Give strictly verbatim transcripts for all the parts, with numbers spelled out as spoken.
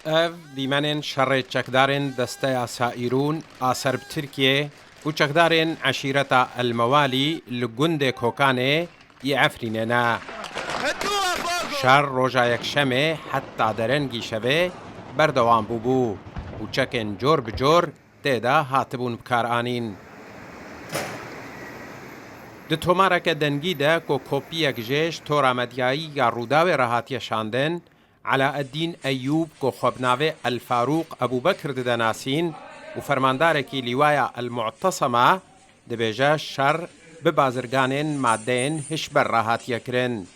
Ev dîmenên şerê çekdarên Desteya Saîrûn a Serb Tirkiyê û çekdarên eşîreta El Mewalî li gundê Kokanê yê Efrînê ne. Şer roja Yekşemê heta derengî şevê berdewam bûbû û çekên cor bi cor tê de hatibûn bikaranîn. Di tomareke dengî de ku kopiyek jê ji tora medyayî ya Rûdawê re hatiye şandin, Elaeddîn Eyûb ku xwe bi navê El Farûq Ebûbekir dide nasîn û fermandarekî Lîwaya El Mu'tesema, dibêje şer bi bazirganên madeyên hişber re hatiye kirin.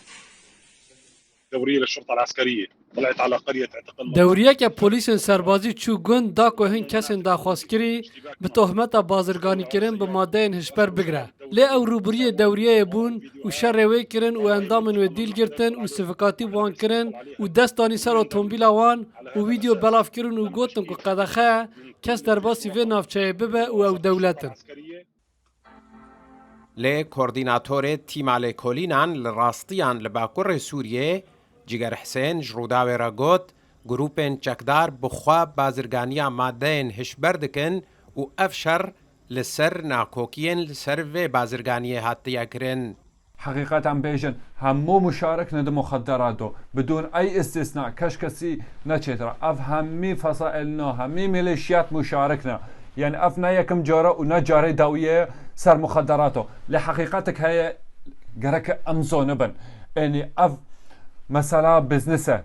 دورية للشرطة العسكرية طلعت على قرية اعتقال Dewriyeke polîsên serbazî çû gund da ku hin kesên daxwazkirî bi tohmeta bazirganîkirin bi madeyên hişber bigire. Lê ew rûbirûyê dewriyeyê bûn û şerê wê kirin û endamên wê dîl girtin û sivikatî bi wan kirin û dest danî ser otomobîla wan û vîdeo belav kirin û gotin ku qedexe ye kes derbasî vê navçeyê bibe û ew dewlet in. Lê koordînatorê tîma lêkolînan li rastiyan li Bakurê Sûriyê, Ciger Hisên ji Rûdawê re got, grûpên çekdar bi xwe bazirganiya madeyên hişber dikin û ev şer li ser nakokiyên li ser vê bazirganiyê hatiye kirin. Heqîqet em bêjin, hemû muşarik ne di muxederato. Bidûn ey îstîsna, keş kesî neçêtir e. Ev hemî fesaîl ne, hemî mîlîşiyat muşarik ne. Yani ev ne yekim cara û ne carê dawiyê ye ser muxederato. Lê heqîqetek heye, gerek em zonibin. Yani ev mesela biznes e.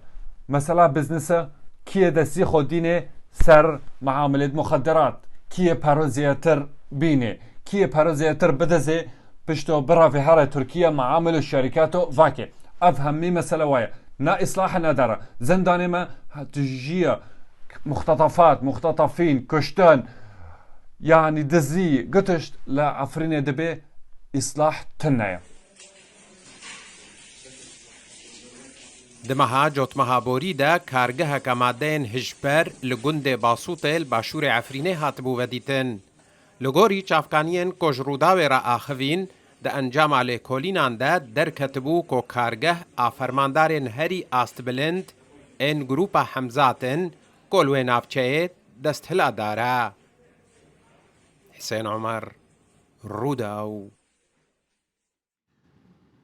Mesela biznes e, kiyê destî xwe dînê ser muamelêt muxederat, kiyê pero zêdetir bînê, kiyê pero zêdetir bidizê, pişto birevê here Tirkiye, maamil û şerîkato vake. Ev hemî mesele waye. Na îslah ne dere. Zindanê me hatijiye muxtetefat, muxtetefîn, kuştin, yani dizî, gitişt li Efrînê dibe îslah tune ye. Di meha cotmeha borî de kargeheke madeyên hişber li gundê Basûtê li başûrê Efrînê hatibû vedîtin. Li gorî çavkaniyên ku ji Rûdawê re axivîn, di encama lêkolînan de derketibû ku kargeh a fermandarên herî astbilind ên grûpa Hemzat in ku li wê navçeyê desthiladar e. Hisên Omer, Rûdaw.